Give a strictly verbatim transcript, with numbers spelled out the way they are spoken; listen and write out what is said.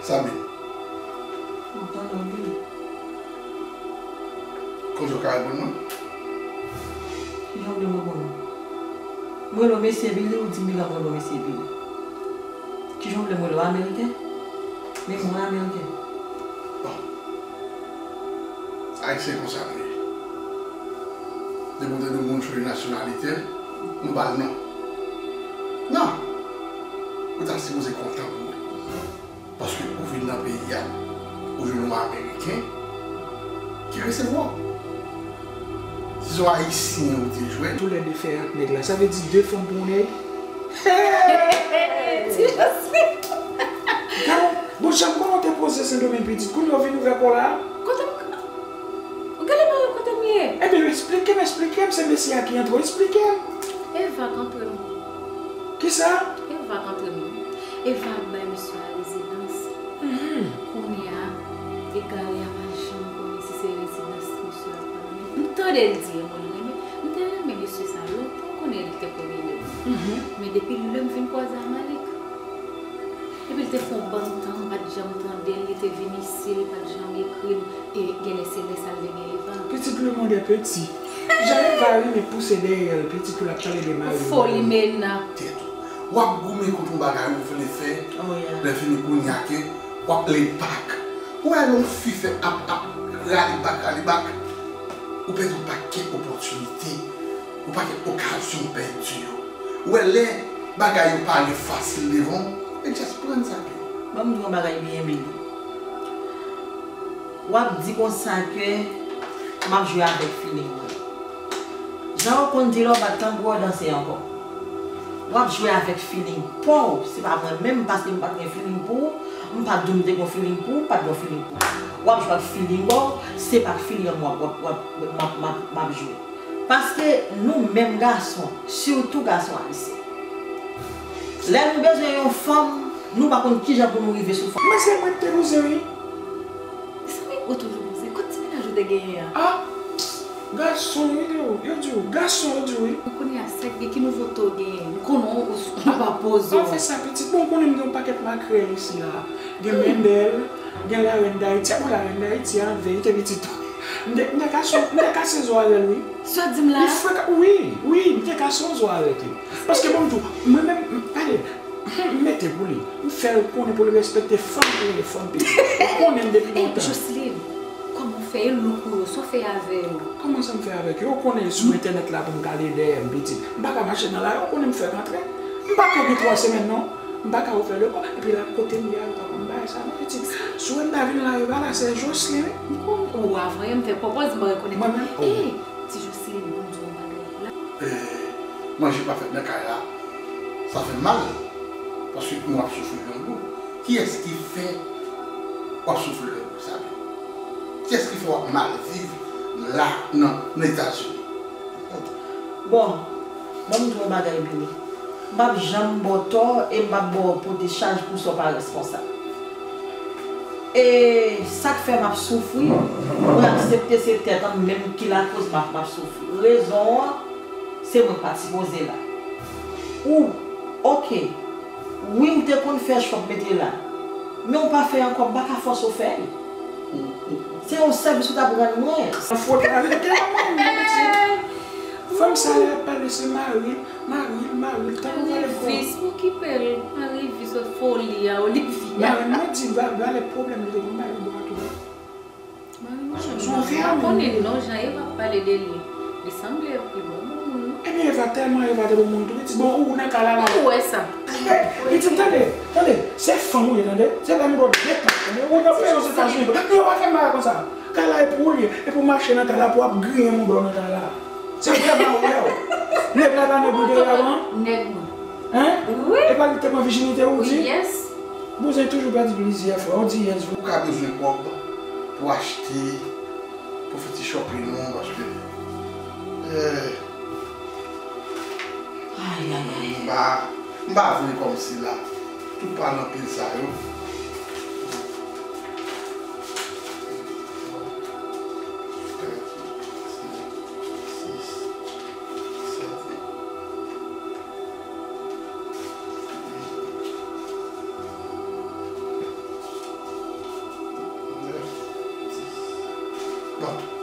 Sabine. M ap tande w, Billy. Kote w ka reponn mwen? Kijan w vle m reponn ou? M rele w mesye Billy, ou di m Billy, m rele w mesye Billy. Kijan w vle m rele w? Ameriken? Men mwen Ameriken. Bon. Ayisyen konsa nou ye. Depi w tande yon moun chanje nasyonalite l, nou ba l non. Non! Ou ta sipoze kontan pou mwen. Paske ou vin nan peyi a, ou jwenn yon Ameriken ki resevwa w. Si se yon Ayisyen ou te jwenn. Toulède fè ak nèg la. Sa vle di de fanm pou yon nèg? Ti Joseph! Gade, bon, jan m konnen w te poze Sendomeng pitit, kounye a w vin ouvè kò la? Kote m, gade mwen kote m ye? Ebyen, eksplike m, eksplike m, se mesye a ki antre w, eksplike m. Eva k antre m. Kisa? Eva k antre m. Eva ap bay mesye a rezidans. Mhm. Kounye a, egare a pa janm konnen si se rezidans mesye a ap bay. M tande l di e mwen renmen. M te renmen mesye sa lontan, m konnen li te premye nèg mwen. Mhm. Men depi lè m fin kwaze a Malik, epi l te fè yon bann tan, m pa t janm tande l, li te vin isi, li pa t janm ekri m, e genlè se lè sa l te gen Eva. Petit, le monde est petit. Jan Eva renmen pouse dèyè l, pitit, pou l ap pale de mari l. Foli mena. Tèt ou. W ap goumen kont yon bagay ou vle fè, oh, yeah, lè fini kounye a ke w ap lay back. Ou wè lè yon fi fè ap, ap rale back, rale back, ou pèdi yon pakèt opòtinite, yon pakèt okazyon pèdi yo. Ou wè lè bagay yo pale fasil devan w, e just pran sa ke. Ban m di w yon bagay byen, Billy. W ap di konsa ke m ap jwe avèk feeling mwen. Jan w konn di lè w bat tanbou w danse ankò. W ap jwe avèk feeling pa w, se pa mwen menm, paske m pa t gen feeling pou ou, m pa t di w m te gen feeling pou ou, m pa t gen feeling pou ou. W ap jwe ak feeling pa w, se pa ak feeling mwen w ap, w ap, w ap, m ap, m ap, m ap jwe. Paske nou menm gason, sitou gason ayisyen, lè nou bezwen yon fanm, nou pa konn kijan pou nou rive sou fanm. Mwen se mwen ki te bouzen, wi. Sa men ou toujou bouzen. Kot ti mennaj ou te genyen an? Ah, gason, wi, yo, yo di w, gason, yo di w, wi. Mwen konnen a sa k gen, ki nouvote w genyen? M konnen w, ou pa poze w. Pa fè sa, pitit. Bon, ou konnen m gen yon pakèt makrèl isi la. Gen Mendel, gen Larèn Dayiti. A bon, Larèn Dayiti an, verite, pitit. M te, m te kase, m te kase zo avè l, wi. Sa w di m la? Li frekan, wi, wi, m te kase yon zo avèk li. Paske bon, m di w, mwen menm, m, gade, m mete pou li. M fè l konnen pou l respekte fanm, pou l fanm, pitit. Ou konnen m depi lontan. Jocelyne, kòman w fè? E look ou yo, sa w fè avè yo? Kòman sa m fè avèk yo? Ou konnen sou entènèt la pou m ka ale dèyè m, pitit. M pa ka mache nan lari, ou konnen m fèk antre. M pa ka gen twa semèn, non. M pa ka ofè le kò, epi la kote m ye a, yo pa konn bagay sa, non, pitit. Si w wè m ta vin la, yo pa la, se Jocelyne, wi. M konn ou avan, m fè pwopòz, m pa rekonèt. Mwen menm, oh. Eh, ti Jocelyne, ban m di w yon bagay la. Eh, manje pa fèt nan kay la, sa fè m mal, paske nou ap soufri grangou. Kiyès ki fè w ap soufri grangou sa menm? Kiyès ki fè w ap mal viv la nan, nan Etazini? Bon, ban m di w yon bagay, Billy. M p ap janm ba w tò e m p ap ba w pote chaj pou sa w pa responsab. E sa k fè m ap soufri, mwen aksepte se tèt an menm ki lakoz m ap, m ap soufri. Rezon an, se mwen k pa t sipoze la. Ou, oke, wi, m te konn fè chwa m mete la, men w pa fè ankò, m pa ka fòse w fè l. Se yon sèvis ou t ap rann mwen. Sa fòt la rete nan mwen, pitit. Fanm sa lè y ap pale se mari l, mari l, mari l, tankou pale gwo. Marivis, okipe l. Marivis, foli a, Olivia. Mari l, mwen di, va, va lè pwoblèm li te gen, mari l bò a tou. Mari m, m pa konnen non, jan Eva ap pale de li. Li sanble pi bon moun. Ebyen, Eva tèlman Eva te bon moun tou, li di, bon, ou nan kay la la. Ou wè sa. Li di, tande, tande, se fanm ou ye, tande. Se pa yon lòt bèt la, tande. Ou nan peyi Ozetazini, yo pa fè bagay konsa. Kay la e pou ou l ye, e pou mache nan kay la, pou w ap griyen moun bò nan kay la. Se vrèman ou wè w. Nèg la pa nèg ou te ye avan? Nèg mwen. Hein? Wi. E pa li te pran vijinite ou di? Wi, yes. Bouzen toujou pèdi plizyè fwa. Ou di yes vre. Ou ka bezwen kòb pou achte, pou fè ti shopping non, paske, eh, ay, ay, ay. M pa, m pa vle kòmsi la. Tout pale anpil sa yo. Bon.